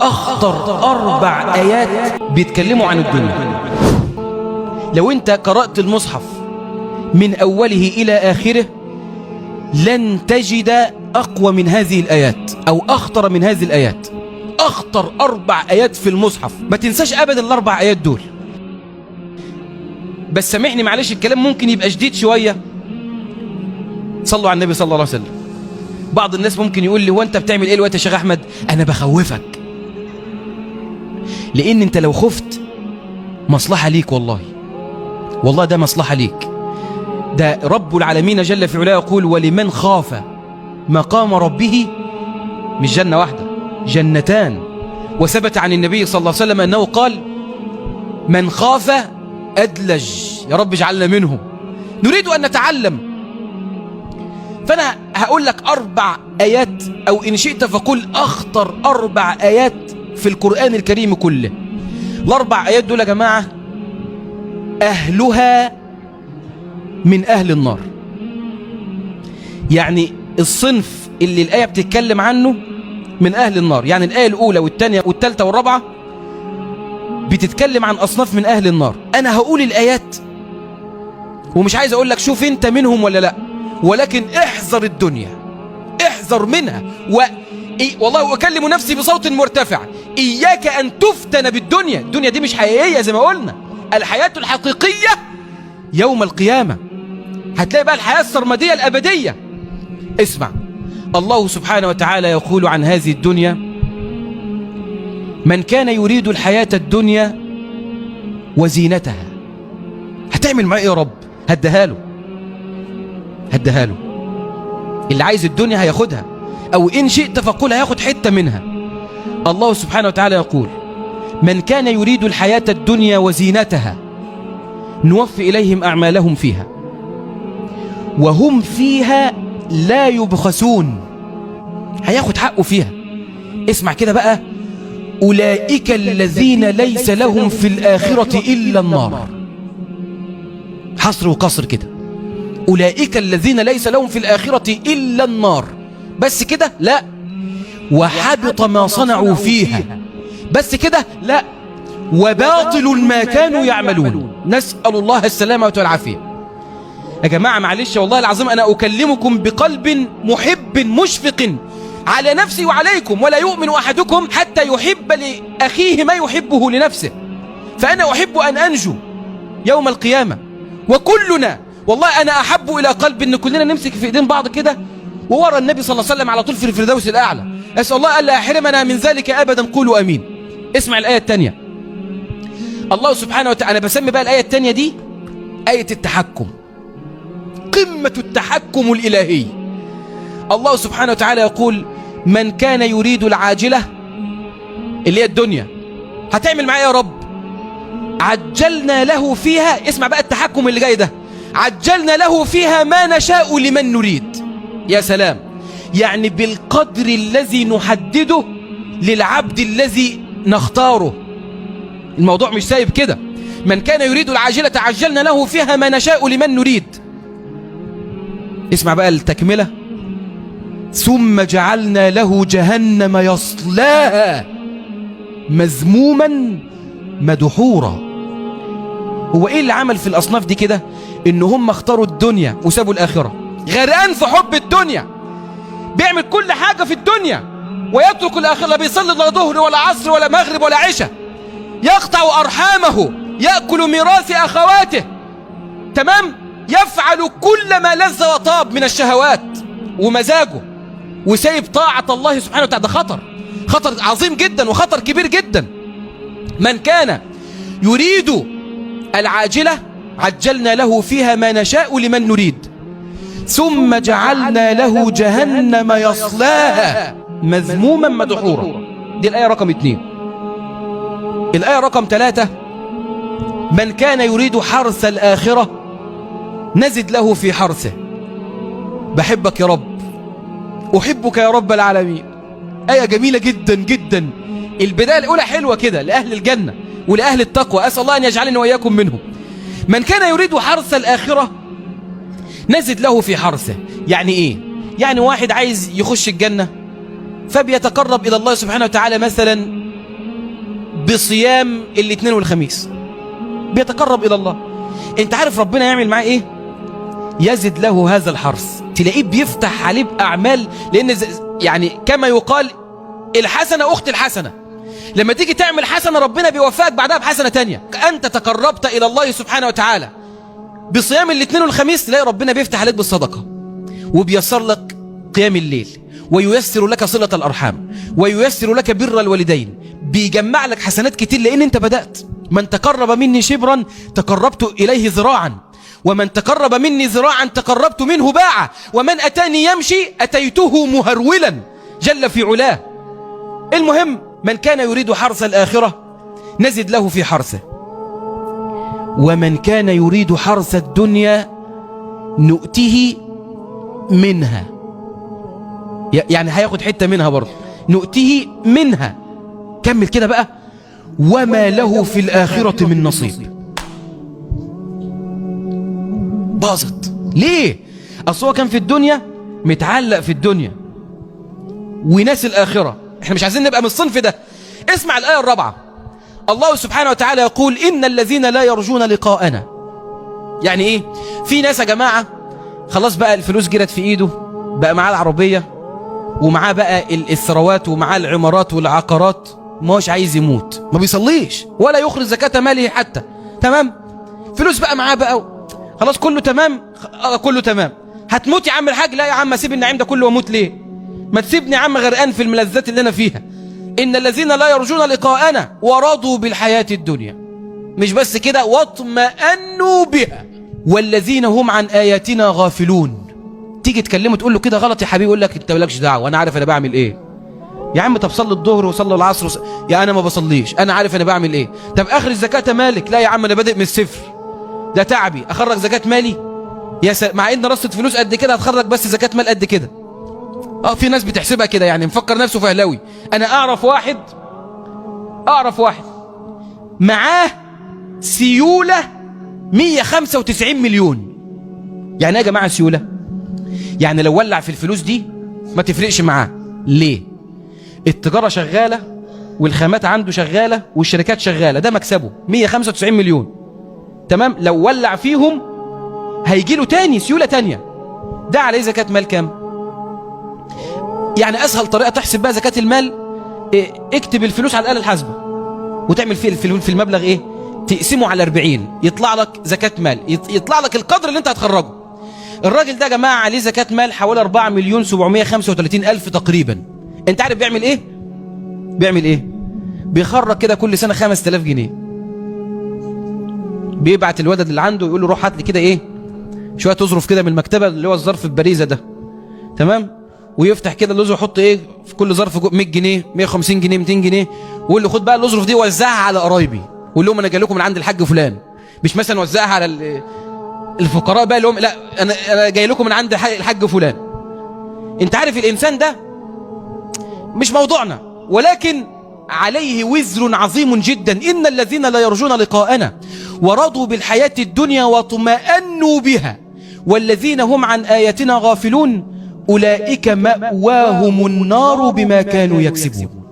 أخطر 4 آيات بيتكلموا عن الدنيا. لو أنت قرأت المصحف من أوله إلى آخره لن تجد أقوى من هذه الآيات أو أخطر من هذه الآيات. أخطر 4 آيات في المصحف، ما تنساش أبدا ال4 آيات دول. بس سامحني معلش الكلام ممكن يبقى شديد شوية. صلوا على النبي صلى الله عليه وسلم. بعض الناس ممكن يقول لي وانت بتعمل ايه الوقت يا شيخ أحمد؟ أنا بخوفك، لأن أنت لو خفت مصلحة ليك، والله والله ده مصلحة ليك. ده رب العالمين جل في علاه يقول ولمن خاف مقام ربه، مش جنة واحدة، جنتان. وثبت عن النبي صلى الله عليه وسلم أنه قال من خاف أدلج. يا رب اجعلنا منهم. نريد أن نتعلم، فأنا هقول لك 4 آيات، أو إن شئت فقل أخطر 4 آيات في القرآن الكريم كله. ال4 آيات دول يا جماعة أهلها من أهل النار. يعني الصنف اللي الآية بتتكلم عنه من أهل النار. يعني الآية الأولى والثانية والثالثة والرابعة بتتكلم عن أصناف من أهل النار. أنا هقول الآيات ومش عايز أقول لك شوف أنت منهم ولا لا، ولكن احذر الدنيا، احذر منها. والله أكلم نفسي بصوت مرتفع، إياك أن تفتن بالدنيا. الدنيا دي مش حقيقية زي ما قلنا، الحياة الحقيقية يوم القيامة هتلاقي بقى الحياة السرمدية الأبدية. اسمع، الله سبحانه وتعالى يقول عن هذه الدنيا من كان يريد الحياة الدنيا وزينتها. هتعمل معاه ايه يا رب؟ هديها له، هديها له. اللي عايز الدنيا هياخدها، أو إن شئت فقل هياخد حتة منها. الله سبحانه وتعالى يقول من كان يريد الحياة الدنيا وزينتها نوفي إليهم أعمالهم فيها وهم فيها لا يبخسون. هياخد حقه فيها. اسمع كده بقى، أولئك الذين ليس لهم في الآخرة إلا النار. حصر وقصر كده، أولئك الذين ليس لهم في الآخرة إلا النار. بس كده؟ لا. وحبط ما صنعوا فيها. بس كده؟ لا. وباطل ما كانوا يعملون. نسأل الله السلامة والعافية. يا جماعة معلش والله العظيم أنا أكلمكم بقلب محب مشفق على نفسي وعليكم، ولا يؤمن أحدكم حتى يحب لأخيه ما يحبه لنفسه. فأنا أحب أن أنجو يوم القيامة، وكلنا والله أنا أحب إلى قلبي أن كلنا نمسك في إيدين بعض كده وورا النبي صلى الله عليه وسلم على طول في الفردوس الأعلى. أسأل الله ألا يحرمنا من ذلك أبدا، قولوا أمين. اسمع الآية الثانية. الله سبحانه وتعالى، أنا بسمي بقى الآية الثانية دي آية التحكم، قمة التحكم الإلهي. الله سبحانه وتعالى يقول من كان يريد العاجلة اللي هي الدنيا، هتعمل معايا يا رب؟ عجلنا له فيها. اسمع بقى التحكم اللي جاي ده، عجلنا له فيها ما نشاء لمن نريد. يا سلام، يعني بالقدر الذي نحدده للعبد الذي نختاره. الموضوع مش سايب كده. من كان يريد العاجلة عجلنا له فيها ما نشاء لمن نريد. اسمع بقى التكملة، ثم جعلنا له جهنم يصلاها مذموما مدحورا. هو ايه اللي عمل في الأصناف دي كده؟ ان هم اختاروا الدنيا وسابوا الآخرة. غرقان في حب الدنيا، بيعمل كل حاجة في الدنيا ويترك الآخرة. لا بيصلي لا ظهر ولا عصر ولا مغرب ولا عشاء، يقطع أرحامه، يأكل ميراث أخواته، تمام، يفعل كل ما لذ وطاب من الشهوات ومزاجه، وسايب طاعة الله سبحانه وتعالى. ده خطر، خطر عظيم جدا وخطر كبير جدا. من كان يريد العاجلة عجلنا له فيها ما نشاء لمن نريد، ثم جعلنا له جهنم يصلاها مذموما مدحورا. دي الآية رقم 2. الآية رقم 3، من كان يريد حرث الآخرة نزد له في حرثه. بحبك يا رب، أحبك يا رب العالمين. آية جميلة جدا جدا. البداية الأولى حلوة كده لأهل الجنة ولأهل التقوى، أسأل الله أن يجعلني وإياكم منهم. من كان يريد حرث الآخرة نزد له في حرثه. يعني إيه؟ يعني واحد عايز يخش الجنة فبيتقرب إلى الله سبحانه وتعالى مثلا بصيام الاثنين والخميس، بيتقرب إلى الله. انت عارف ربنا يعمل معاه ايه؟ يزد له هذا الحرث، تلاقيه بيفتح عليه بأعمال، لأن يعني كما يقال الحسنة أخت الحسنة. لما تيجي تعمل حسنة ربنا بيوفقك بعدها بحسنة تانية. أنت تقربت إلى الله سبحانه وتعالى بصيام الاثنين والخميس، تلاقي ربنا بيفتح عليك بالصدقة، وبيسر لك قيام الليل، وييسر لك صلة الأرحام، وييسر لك بر الوالدين، بيجمع لك حسنات كتير لأن أنت بدأت. من تقرب مني شبرا تقربت إليه ذراعا، ومن تقرب مني ذراعا تقربت منه باعا، ومن أتاني يمشي أتيته مهرولا جل في علاه. المهم من كان يريد حرث الآخرة نزد له في حرثه، ومن كان يريد حرث الدنيا نؤته منها. يعني هياخد حتة منها برضه، نؤته منها. كمل كده بقى، وما له في الآخرة من نصيب. باظت ليه؟ أصل هو كان في الدنيا متعلق في الدنيا وناس الآخرة. احنا مش عايزين نبقى من الصنف ده. اسمع الآية الرابعة، الله سبحانه وتعالى يقول إن الذين لا يرجون لقاءنا. يعني إيه؟ في ناس يا جماعة خلاص بقى الفلوس جرت في إيده، بقى معاه العربية ومعاه بقى الثروات ومعاه العمارات والعقارات، ما هوش عايز يموت، ما بيصليش ولا يخرج زكاة ماله حتى، تمام؟ فلوس بقى معاه بقى خلاص كله تمام، كله تمام. هتموت يا عم الحاج؟ لا يا عم، سيب النعيم ده كله واموت ليه؟ ما تسيبني يا عم غرقان في الملذات اللي انا فيها. إن الذين لا يرجون لقاءنا ورضوا بالحياة الدنيا، مش بس كده، واطمأنوا بها، والذين هم عن آياتنا غافلون. تيجي تكلمه تقول له كده غلط يا حبيبي، يقول لك انت مالكش دعوه، انا عارف انا بعمل ايه. يا عم طب صلي الظهر وصلي العصر يا انا ما بصليش، انا عارف انا بعمل ايه. طب اخر الزكاة مالك؟ لا يا عم انا بادئ من الصفر، ده تعبي، اخرج زكاة مالي؟ مع ان رصة فلوس قد كده هتخرج بس زكاة مال قد كده. في ناس بتحسبها كده، يعني مفكر نفسه فهلاوي. انا اعرف واحد معاه سيولة 195 مليون. يعني ايه يا جماعة سيولة؟ يعني لو ولع في الفلوس دي ما تفرقش معاه. ليه؟ التجارة شغالة والخامات عنده شغالة والشركات شغالة، ده مكسبه 195 مليون، تمام؟ لو ولع فيهم هيجي له تاني سيولة تانية. ده عليه زكاة مال كام؟ يعني اسهل طريقة تحسب بقى زكاة المال، إيه؟ اكتب الفلوس على الآلة الحاسبة وتعمل فيه في المبلغ ايه؟ تقسمه على 40، يطلع لك زكاة مال، يطلع لك القدر اللي انت هتخرجه. الراجل ده يا جماعة عليه زكاة مال حوالي 4,735,000 تقريبا. انت عارف بيعمل ايه؟ بيعمل ايه؟ بيخرج كده كل سنة 5000 جنيه. بيبعت الولد اللي عنده يقول له روح هات لي كده ايه؟ شوية تظرف كده من المكتبة، اللي هو الظرف البريزة ده، تمام؟ ويفتح كده اللوز ويحط ايه في كل ظرف 100 جنيه، 150 جنيه، 200 جنيه، ويقول له خد بقى الظروف دي وزعها على قرايبي، وقول لهم انا جاي لكم من عند الحاج فلان. مش مثلا وزعها على الفقراء بقى اللي هم، لا انا جاي لكم من عند الحاج فلان. انت عارف الانسان ده مش موضوعنا، ولكن عليه وزر عظيم جدا. إن الذين لا يرجون لقاءنا ورضوا بالحياة الدنيا واطمأنوا بها والذين هم عن آياتنا غافلون أولئك مأواهم النار بما كانوا يكسبون.